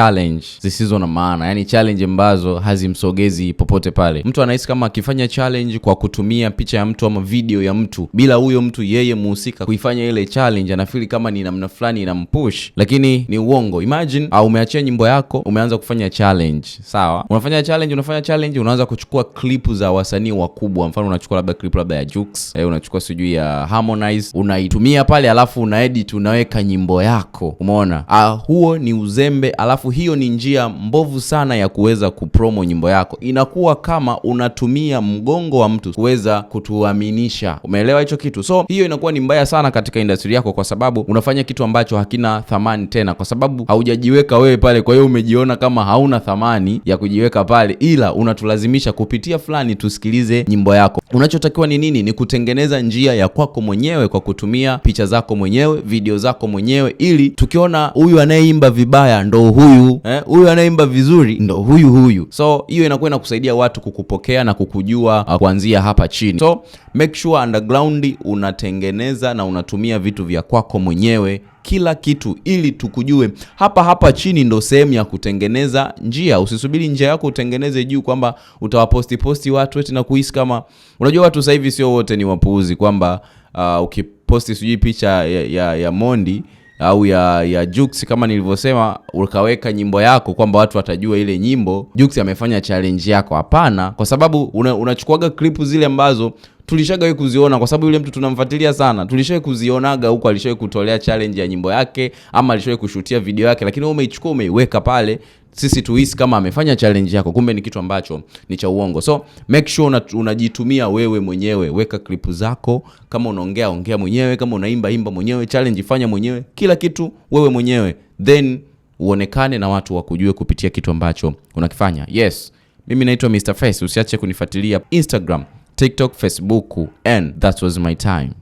Challenge zisizo na maana, yani challenge ambazo hazimsogezi popote pale. Mtu anahisi kama akifanya challenge kwa kutumia picha ya mtu ama video ya mtu bila huyo mtu yeye muhusika kuifanya ile challenge, anafeel kama ni namna fulani inampush, lakini ni uongo. Imagine au umeachia nyimbo yako, umeanza kufanya challenge, sawa? Unafanya challenge, unafanya challenge, unaanza kuchukua clip za wasanii wakubwa. Mfano unachukua labda clip labda ya Jux, unachukua sijui ya Harmonize, unaitumia pale, alafu una edit, unaweka nyimbo yako. Umeona? Huo ni uzembe, alafu hiyo ni njia mbovu sana ya kuweza kupromo nyimbo yako. Inakuwa kama unatumia mgongo wa mtu kuweza kutuaminisha. Umeelewa hicho kitu? So hiyo inakuwa ni mbaya sana katika industry yako, kwa sababu unafanya kitu ambacho hakina thamani tena, kwa sababu haujajiweka wewe pale. Kwa hiyo umejiona kama hauna thamani ya kujiweka pale, ila unatulazimisha kupitia fulani tusikilize nyimbo yako. Unachotakiwa ni nini? Ni kutengeneza njia ya kwako mwenyewe kwa kutumia picha zako mwenyewe, video zako mwenyewe, ili tukiona huyu anayeimba vibaya ndo huyu, huyu anayeimba vizuri ndo huyu huyu. So hiyo inakuwa inakusaidia watu kukupokea na kukujua kuanzia hapa chini. So make sure underground unatengeneza na unatumia vitu vya kwako mwenyewe kila kitu ili tukujue. Hapa hapa chini ndo sehemu ya kutengeneza njia. Usisubiri njia yako utengeneze juu, kwamba utawaposti posti watu eti na kuhisi kama, unajua watu sasa hivi sio wote ni wapuuzi, kwamba ukiposti sijui picha ya Mondi au ya Jux kama nilivyosema, ukaweka nyimbo yako kwamba watu watajua ile nyimbo Jux amefanya challenge yako. Hapana, kwa sababu unachukuaga clip zile ambazo tulishagawahi kuziona, kwa sababu yule mtu tunamfuatilia sana, tulishawahi kuzionaga huko, alishawahi kutolea challenge ya nyimbo yake ama alishawahi kushutia video yake, lakini wewe umeichukua, umeiweka pale, sisi tuhisi kama amefanya challenge yako, kumbe ni kitu ambacho ni cha uongo. So make sure unajitumia wewe mwenyewe, weka clip zako. Kama unaongea, ongea mwenyewe, kama unaimba, imba mwenyewe, challenge fanya mwenyewe, kila kitu wewe mwenyewe, then uonekane na watu wakujue kupitia kitu ambacho unakifanya. Yes, mimi naitwa Mr Face. Usiache kunifuatilia Instagram, TikTok, Facebook, and that was my time.